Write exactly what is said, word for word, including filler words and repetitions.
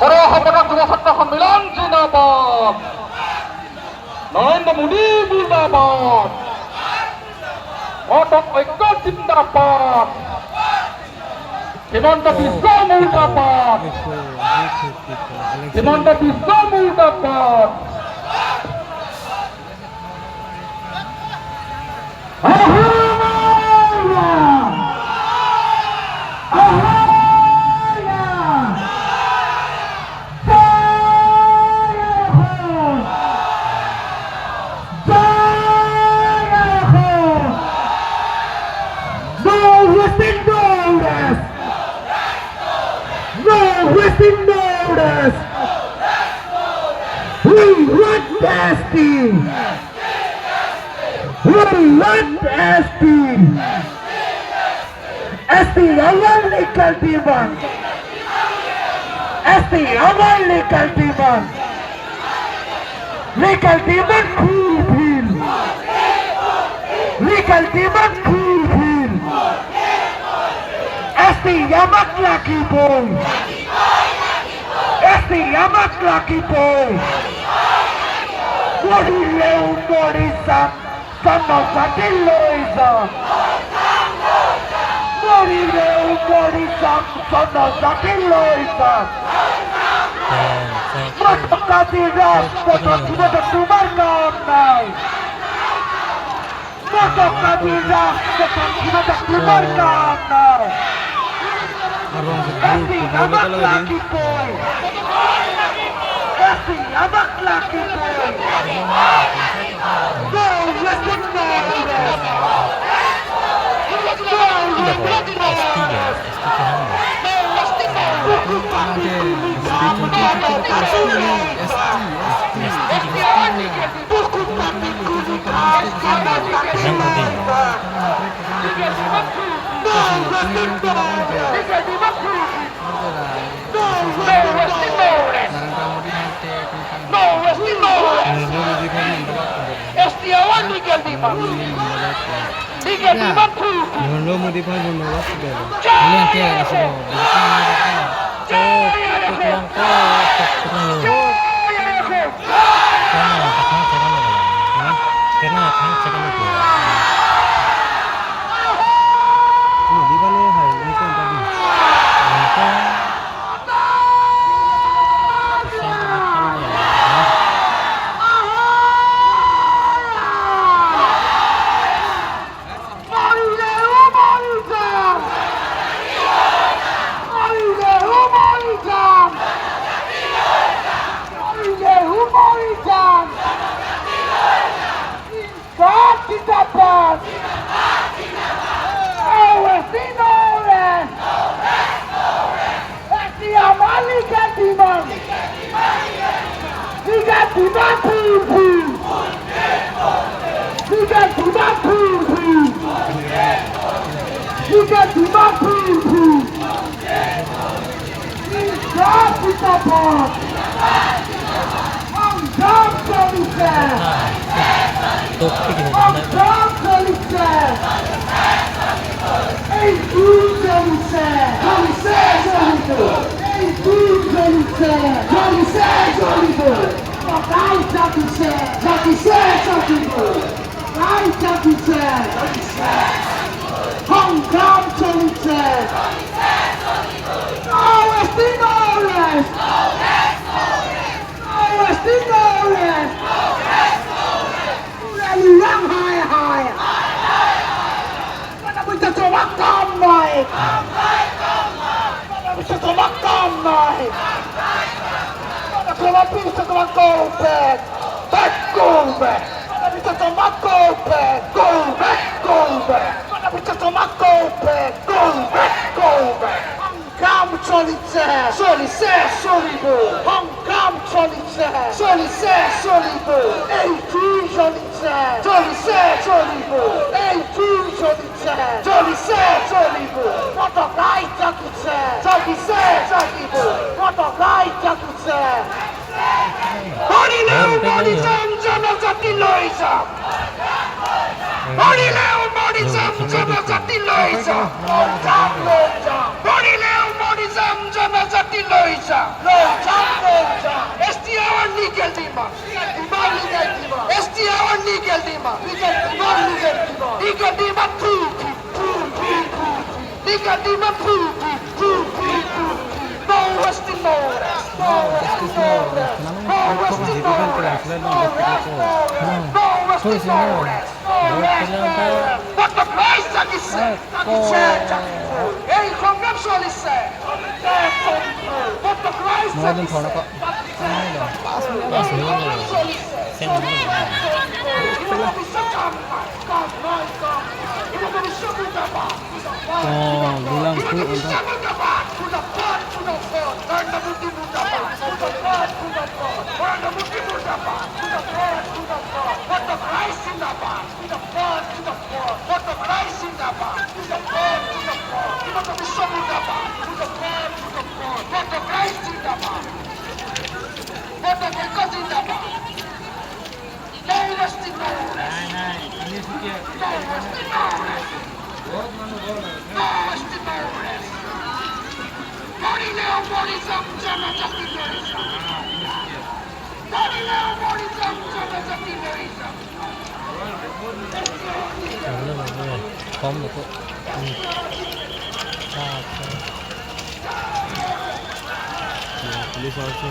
Boro Habadak Jubo Chatra Sonmilan zindabad. Narendra Modi zindabad. Mothok Oikyo zindabad. Himanta Biswa murdabad. Himanta Biswa murdabad. Ahora! Ahora! Jai Ho! Jai Ho! No wasting, no rest! No wasting, no rest! We want S T! We want S T! S T our legal demand! S T our legal demand! Legal demand fulfill! Legal demand fulfill! S T yamak lagipoi! S T yamak lagipoi! Morile, morisam, sono sati loisam! Morile, morisam, sono sati loisam! Mothok Kadiras, mothok Himanta Biswa kam nai! Mothok Kadiras, mothok Himanta Biswa kam nai! Arong S T yamak lagipoi! S T yamak lagipoi! No wasting, no rest! No wasting, no rest! S T our legal demand. Legal demand fulfill. Narendra Modi aphan dhonyabad. Ini yang kayak nasi lo. Begitu ini. Cok, cok lang, cok, cok lang. Karena apa? Karena apa? Karena apa? Karena apa? Modi aphan lo hai, ini kan tadi. Ini kan. Zindabad, zindabad. No rest, no rest. S T our legal demand. Legal demand fulfill. Legal demand fulfill. Legal demand fulfill. Insan zindabad! Hangdam choliche! Hangdam choliche! Eighteen choliche! Choliche, choliche! Eighteen choliche! Choliche, choliche! Pakai choliche! Choliche, choliche! Pakai choliche! Hangdam choliche! No S T, no rest! No S T, no rest! Rally lang hai hai! Pada bisa coba kamai! Pada bisa coba kamai! Pada coba bisa coba go back! Back, go back! Pada bisa coba go back! Go back, go back! Pada bisa coba go back! Go back, go back! Hangdam choliche, choliche, cholibo. Hangdam choliche, choliche, cholibo. Eighteen choliche, choliche, cholibo. Eighteen choliche, choliche, cholibo. Mothok Kadiras choliche, choliche, cholibo. Mothok Kadiras choliche. Morile, morisam, sono sati loisam. Morile, morisam, sono sati loisam. Morile, morisam, sono sati Loiza, loiza, loiza. S T our legal demand. Demand, legal demand. S T our legal demand. Legal demand, legal demand. Legal demand, free, free, free, free, free. Legal demand, free, free, free, free, free. No S T, no rest. No S T, no rest. No S T, no rest. No rest, no rest. No S T, no rest. No rest, no rest. What the price that is set? That is set. Hey, from Nam Solis. What the price that is set? That is set. Hey, from Nam Solis. Oh, bilang ku untuk. Problem itu. Hmm. Ah, okay. Yeah, police also.